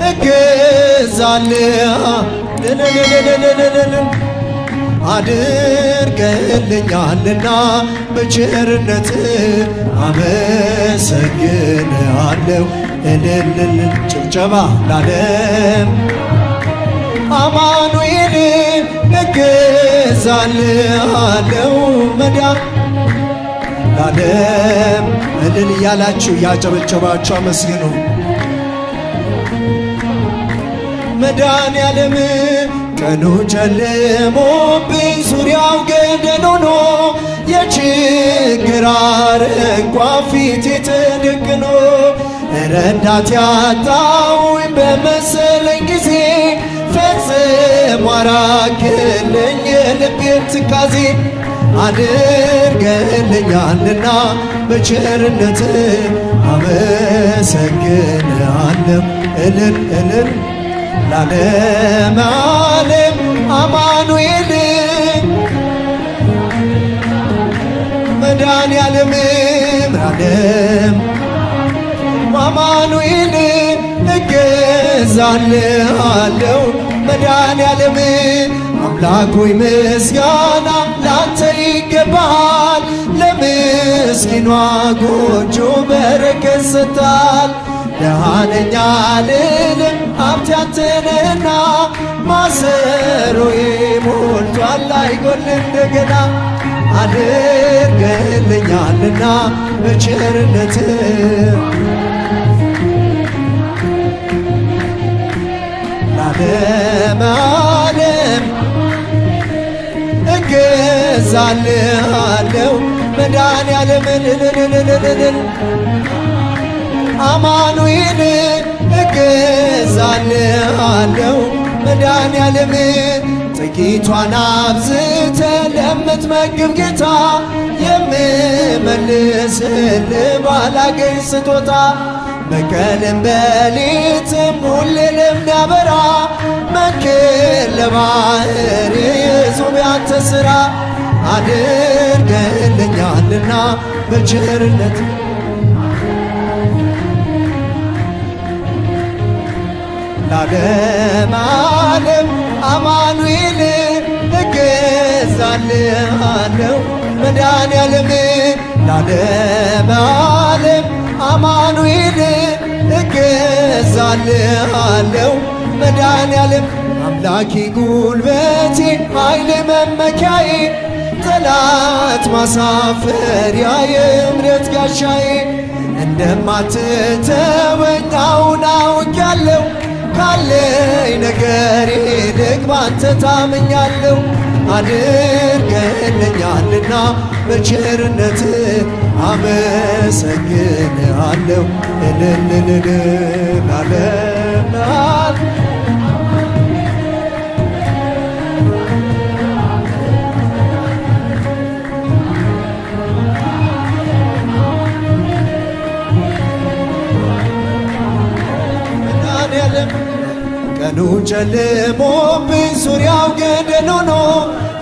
እገዛልህ አድርገህልኛልና በቸርነት አመሰግንሃለሁ። እልልል ጭብጨባ ላለም አማኑኤል እገዛልሃለሁ መዳን ላለም እልል እያላችሁ እያጨበጨባችሁ አመስግኑ። መድኃኔዓለም ቀኑ ጨልሞብኝ ዙሪያው ገደል ሆኖ የችግር አረንቋ ፊቴ ተደቅኖ ረዳት ያጣሁኝ በመሰለኝ ጊዜ ፈጽሞ አራቅልኝ የልቤን ትካዜ አድርገህልኛልና በቸርነት አመሰግንሃለሁ። እልል እልል ለዓለም ዓለም አማኑኤል መድኃኔዓለም ዓለም አማኑኤል እገዛልሃለሁ መድኃኔዓለም አምላክ ሆይ ምስጋና ላንተ ይገባሃል። ለምስኪኗ ጎጆ በረከት ሰጥተሃል። ደሃ ነኝ አልልም ሀብቴ አንተ ነህና ማሰሮዬ ሞልቷል አይጎድልም እንደገና አድርገህልኛልና በቸርነት ለዓለም ዓለም እገዛልሃለሁ መድኃኔዓለም እልልልልልል አማኑኤል እገዛልሃለሁ መድኃኔዓለም ጥቂቷን አብዝተህ ለምትመግብ ጌታ የምመልስልህ ባላገኝ ስጦታ በቀንም በሌትም ሁሌ ለሚያበራ መክር ለባሕር የጹም ያንተ ሥራ አድርገህልኛልና በቸርነት ለዓለም ዓለም አማኑኤል እገዛልሃለሁ መድኃኔዓለም ለዓለም ዓለም አማኑኤል እገዛልሃለሁ መድኃኔዓለም አምላኬ ጉልበቴ ኃይሌ መመኪያዬ ጠላት ማሳፈሪያ የእምነት ጋሻዬ እንደማትተወኝ አሁን አውቄአለሁ ካለኝ ነገር ይልቅ ባንተ ታምኛለሁ። አድርገህልኛልና በቸርነት አመሰግንሃለሁ። እልልልል ለዓለም መድኃኔዓለም ቀኑ ጨልሞብኝ ዙሪያው ገደል ሆኖ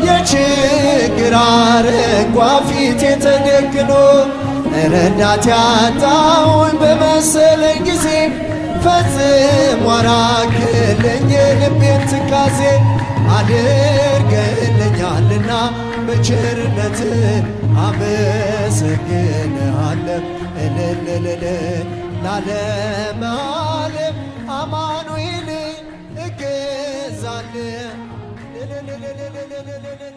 የችግር አረንቋ ፊቴ ተደቅኖ ረዳት ያጣሁኝ በመሰለኝ ጊዜ ፈጽሞ አራቅልኝ የልቤን ትካዜ አድርገህልኛልና በቸርነት አመሰግንሃለሁ። እልልልል ለዓለም ዓለም አማኑኤል እገዛልህ እልልልልልልልል